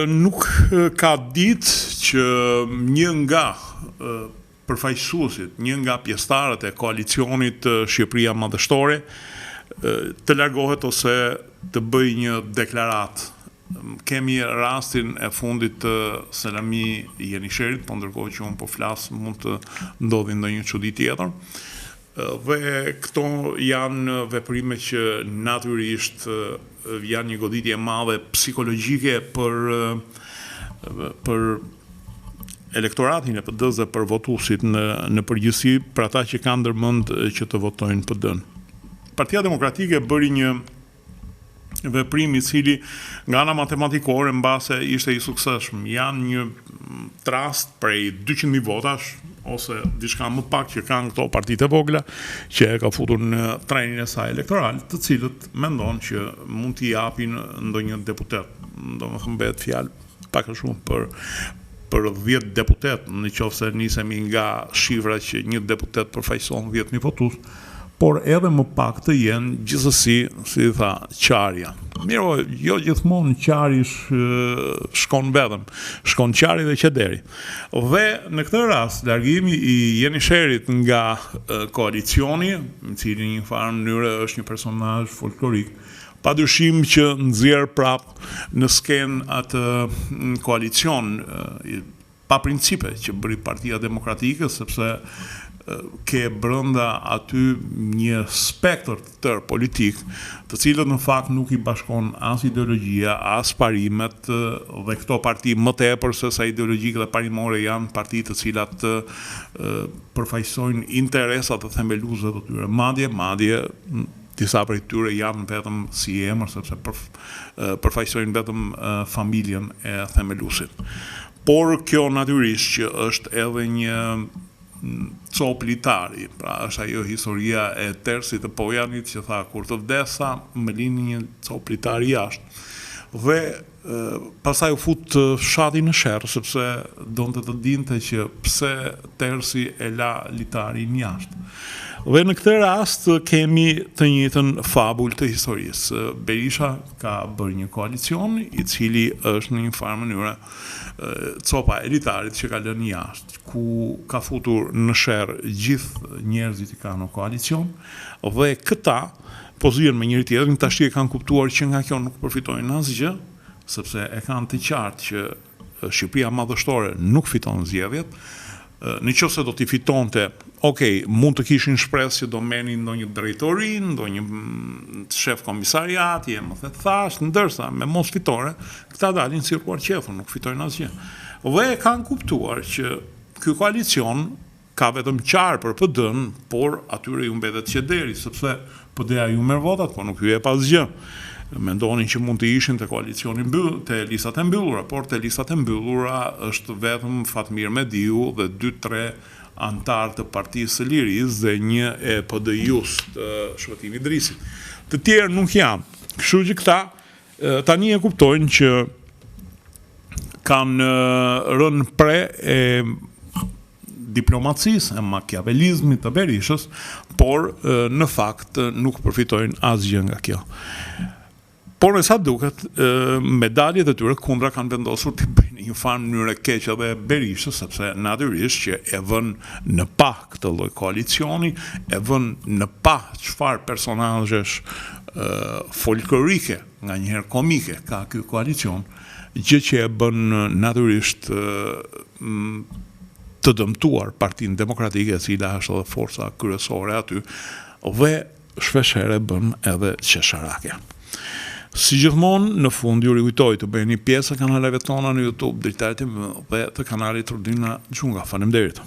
Nuk ka ditë që një nga përfaqësuesit, një nga pjesëtarët e koalicionit Shqipëria Madhështore të largohet ose të bëjë një deklaratë. Kemi rastin e fundit të Selami Jenisherit, po ndërkohë që unë po flas mund të ndodhi ndonjë çudi tjetër. Dhe këto janë veprime që natyrisht janë një goditje e madhe psikologjike për për elektoratin e PD-së dhe për votuesit në në përgjithësi, për ata që kanë ndërmend që të votojnë PD-në. Partia Demokratike bëri një veprim i cili nga ana matematikore mbase ishte i suksesshëm. Janë një trust prej 200.000 votash ose diçka më pak që kanë këto partitë e vogla që e ka futur në trenin e saj elektoral, të cilët mendon që mund t'i japin ndonjë deputet. Domethënë bëhet fjalë pak a shumë për për 10 deputetë, në qoftë se nisemi nga shifra që një deputet përfaqëson 10.000 votues, por edhe më pak të jenë gjithsesi, si tha, qarja. Mirëpo, jo gjithmonë qari shkon vetëm, shkon qari dhe qederi. Dhe në këtë rast, largimi i Jenisherit nga koalicioni, i cili në një farë mënyre është një personazh folklorik, pa dyshim që nxjerr prapë në skenë atë koalicion pa principe që bëri Partia Demokratike, sepse ke brenda aty një spektër të tërë politik, të cilët në fakt nuk i bashkon as ideologjia, as parimet dhe këto parti më tepër se sa ideologjike dhe parimore janë parti të cilat përfaqësojnë interesat e themeluesve të tyre. Madje, madje Disa prej tyre janë vetëm si emër, sepse përfaqësojnë vetëm familjen e themeluesit. Por kjo natyrisht që është edhe një copë litari, pra është ajo historia e tersit të Pojanit që tha kur të vdes, tha, më lini një copë litari jashtë. Dhe Pastaj u fut fshati në sherr, sepse donte të dinte që pse tersi e la litarin jashtë. Dhe në këtë rast kemi të njëjtën fabul të historisë. Berisha ka bërë një koalicion i cili është në një farë mënyre copa e litarit që ka lënë jashtë, ku ka futur në sherr gjithë njerëzit që ka në koalicion dhe këta Po zihen me njëri tjetrin, tashti e kanë kuptuar që nga kjo nuk përfitojnë asgjë, sepse e kanë të qartë që Shqipëria madhështore nuk fiton zgjedhjet. Në qoftë se do t'i fitonte, ok, mund të kishin shpresë që do merrnin ndonjë drejtori, ndonjë shef komisariati, e më the thashë, ndërsa me mos fitore, këta dalin si rruarqethur, nuk fitojnë asgjë. Dhe e kanë kuptuar që ky koalicion Ka vetëm qarë për PD-në, por atyre ju mbetet qederi, sepse PD-ja ju merr votat, por nuk ju jep asgjë. Mendonin që mund të ishin te koalicioni mbyll, te listat e mbyllura, por te listat e mbyllura është vetëm Fatmir Mediu dhe dy tre anëtarë të Partisë së Lirisë dhe një e PDIU-së të Shpëtim Idrisit. Të tjerë nuk janë. Kështu që këta Tani e kuptojnë që kanë rënë pre e diplomacisë, e makiavelizmit të Berishës, por në fakt nuk përfitojnë asgjë nga kjo. Por me sa duket, me daljet e tyre kundra kanë vendosur t'i bëjnë një farë mënyre keq edhe Berishës, sepse natyrisht që e vënë në pah këtë lloj koalicioni, e vënë në pah çfarë personazhesh folklorike, nganjëherë komike ka ky koalicion, gjë që e bën natyrisht të dëmtuar Partinë Demokratike, e cila është edhe forca kryesore aty, dhe shpeshherë e bën edhe qesharake. Si gjithmonë, në fund ju rikujtoj të bëheni pjesë e kanaleve tona në YouTube, Dritare TV dhe të kanalit Rudina Xhunga. Faleminderit.